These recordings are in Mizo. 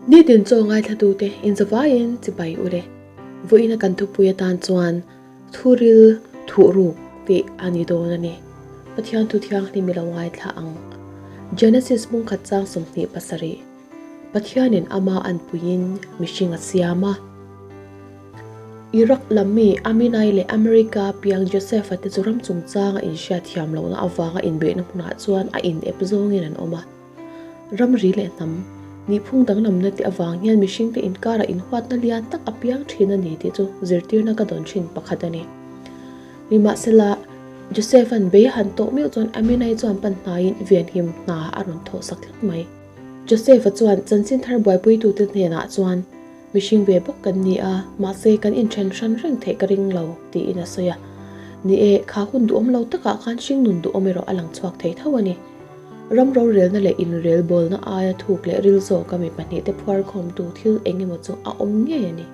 Nitin chaw ngaithlatute inzavaiin chibai u le. Vawiina kan thupui atan chuan Thuril thuhruk tih a ni dawn a ni. Pathian thu thianghlim i lo ngaithla ang. Genesis hmungkhat chang 27. Pathianin ama anpuiin mihring a siam a. Iraq lam mi Aminai leh America piang Joseph-a te chu ram chungchanga inhriat thiam lohna avanga inbeihna hmunah chuan a inep zawngin an awm a. Ramri leh hnam nihphung danglamna te avang hian mihringte inkarah inhuatna lian tak a piang thin a ni tih chu zirtirna ka dawn thin pakhat a ni. Nimahsela, Joseph-a'n bei a han tawh meuh chuan Aminai chuan pan hnaiin venhim hna a rawn thawhsak tlat mai. Joseph-a chuan chanchin thar buaipuitute hnenah chuan, Mihring ve bawk kan ni a, mahse kan inthen hran reng theih ka ring lo, tiin a sawi a. Ni e, kha hun duhawm lo takah khan hringnun duhawm erawh a lang chhuak thei tho a ni. Ram rorelna leh inrelbawlna aia thuk leh ril zawka mi pahnihte phuarkhawmtu thil eng emaw chu a awm ngei a ni.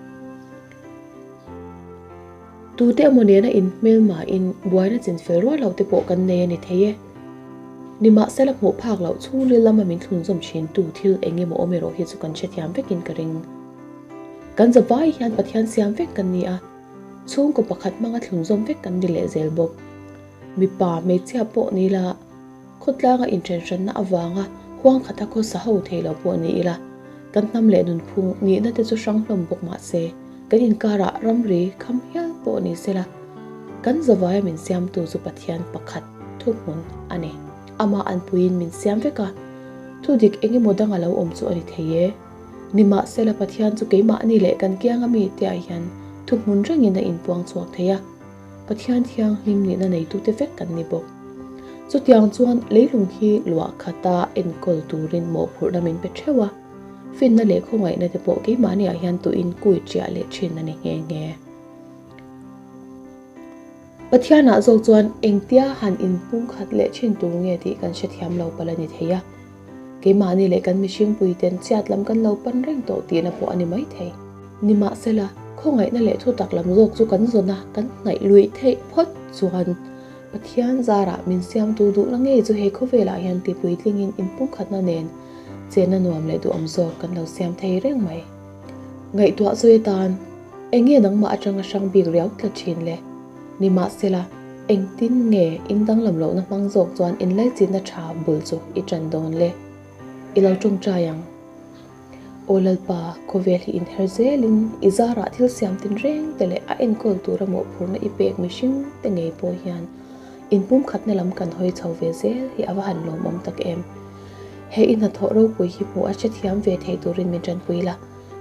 Tute emaw nena inhmelmahin buaina chinfel rual lo te pawh kan nei a ni thei e. Nimahsela hmuh phak loh chhungril lama min thlunzawm thintu thil eng emaw awm erawh hi chu kan hrethiam vekin ka ring. Kan zavai hian Pathian siam vek kan ni a, chhungkaw pakhat hmanga thlunzawm vek kan ni lehzel bawk. Mipa, hmeichhia pawh ni ila, Khawtlanga inthenhranna avanga huang khata khawsa ho thei lo pawh ni ila, kan hnam leh nunphung nihna te chu hrang hlawm bawk mah se, kan inkarah ramri kham hial pawh ni sela, kan zavaia min siamtu chu Pathian pakhat thuhmun a ni. Amah anpuiin min siam vek a, thudik eng emaw dang a lo awm chu a ni thei e. Nimahsela Pathian chu keimahni leh kan kianga mite ah hian thuhmun rengin a inpuang chhuak thei a. Pathian thianghlim nihna neitute vek kan ni bawk. Chutiang chuan leilung hi luah khata enkawl turin mawhphurhna min pe theuh a, finna leh khawngaihna te pawh keimahniah hian tuin kui chiah leh thin a ni nghe nghe. Pathianah zawk chuan engtia han inpumkhat leh thin tur nge tih kan hrethiam lo palh a ni thei a. Keimahni leh kan mihringpuiten chhiat lam kan lo pan reng tawh tihna pawh a ni maithei. Nimahsela, khawngaihna leh thutak lam zawk chu kan zawn a, kan hnaih luih theih phawt chuan Pathian zarah min siamtu duhna ngei chu he khawvelah hian tipuitlingin inpumkhatna nen chenna nuam leh duhawm zawk kan lo siam thei reng mai. Ngaihtuah zui atan eng nge nangmah atanga hrang bik riau tlat thin le? Nimahsela, engtin nge in danglam lohna hmang zawk chuan inlaichinna tha bul chu i tan dawn le? I lo tawngtai ang. Aw Lalpa, khawvel hi inher zelin i zarah thil siam tinreng te leh a enkawl tura mawhphurhna i pek mihring te ngei pawh hian inpumkhatna lam kan hawi chho ve zel hi a va han lawmawm tak em. He i hnathawh ropui hi hmuh a hrethiam ve thei turin min tanpui la.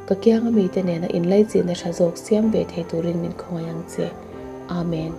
Ka kianga mite nena inlaichinna tha zawk siam ve thei turin min khawngaih ang che. Amen.